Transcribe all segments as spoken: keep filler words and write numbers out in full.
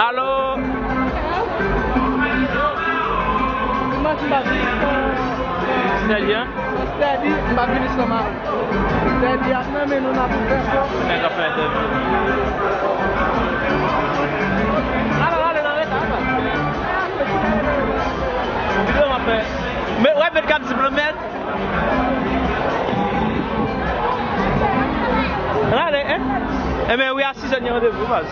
Alo? Stèdi, hein? Stèdi, m pa vini san mari. Stèdi ap nan men nou, n ap fè fò. Nèg ap fè entèvyou. Alo, alo, nan reta, apa? Videyo m ap fè. Men, wè, met k ap di blomèt. Rale, hein? Enben, wi, a sizè n gen randevou, baz.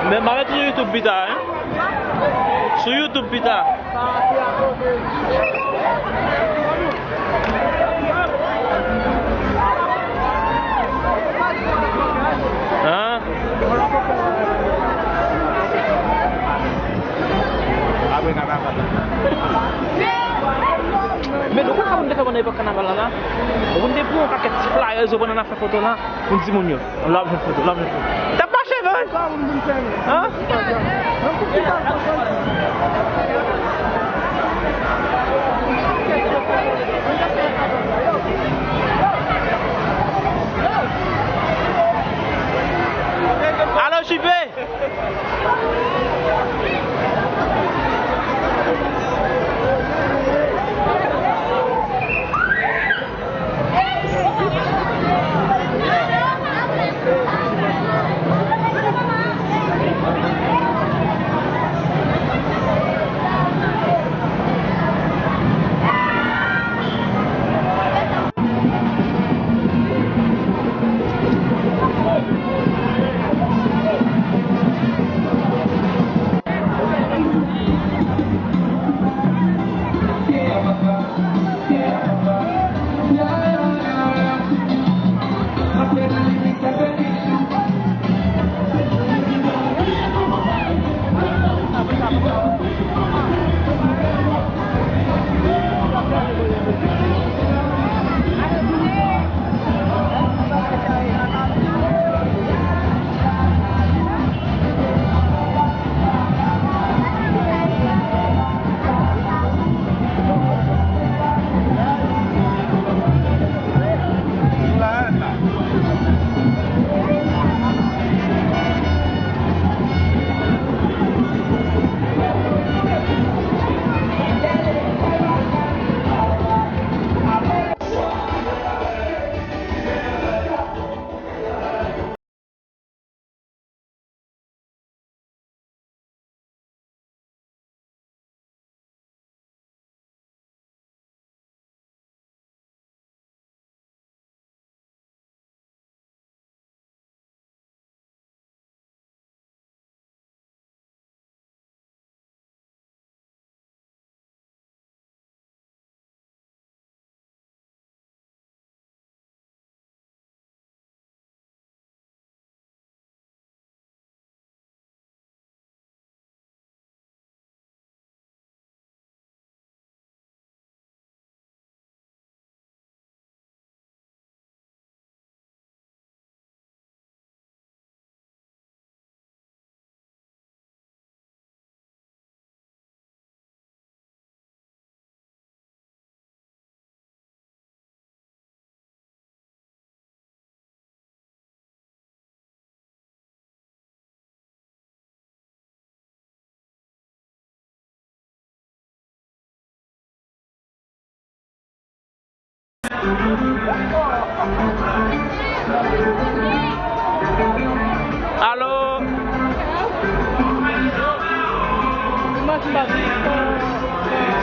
Men m ap met sou YouTube pita, hein? Sou YouTube pita. Hein? Men nou konn sa moun te fè pandan epòk kanaval la la? Moun te pran yon pakèt ti flyers yo pandan n ap fè foto la pou n di moun yo. L ap jwenn foto, l ap jwenn foto. T ap mache vre. Hein? Alo, Chipe! Alo.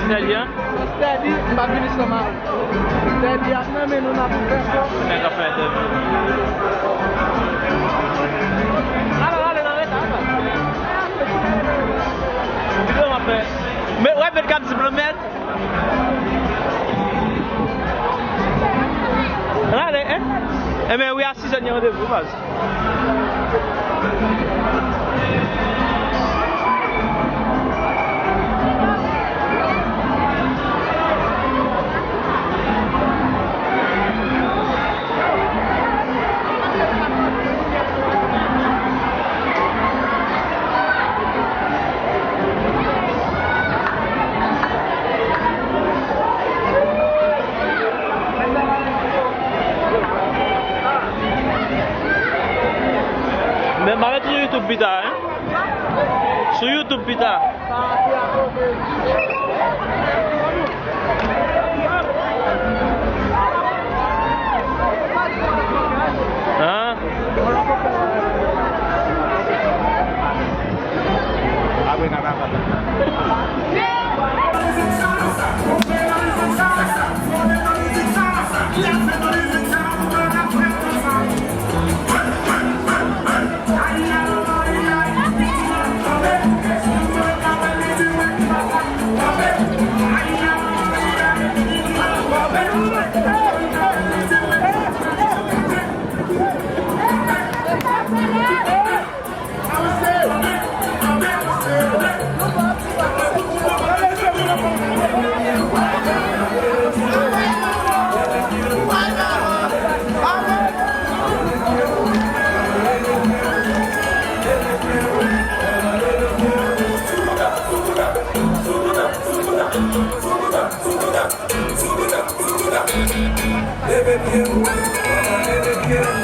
Stèdi, an? Stèdi, m pa vini san mari. Stèdi ap nan men nou, n ap fè kò. Nèg ap fè entèvyou. Alo, alo, nan reta, alo. Videyo m ap fè. Men, wè, met kap di blan mèt. Rale, en? Enben, wi, a sizè n gen randevou, baz. Men m ap met sou YouTube pita, en. Sou YouTube pita. An? Apre kanaval la. Leve pye w, leve pye w.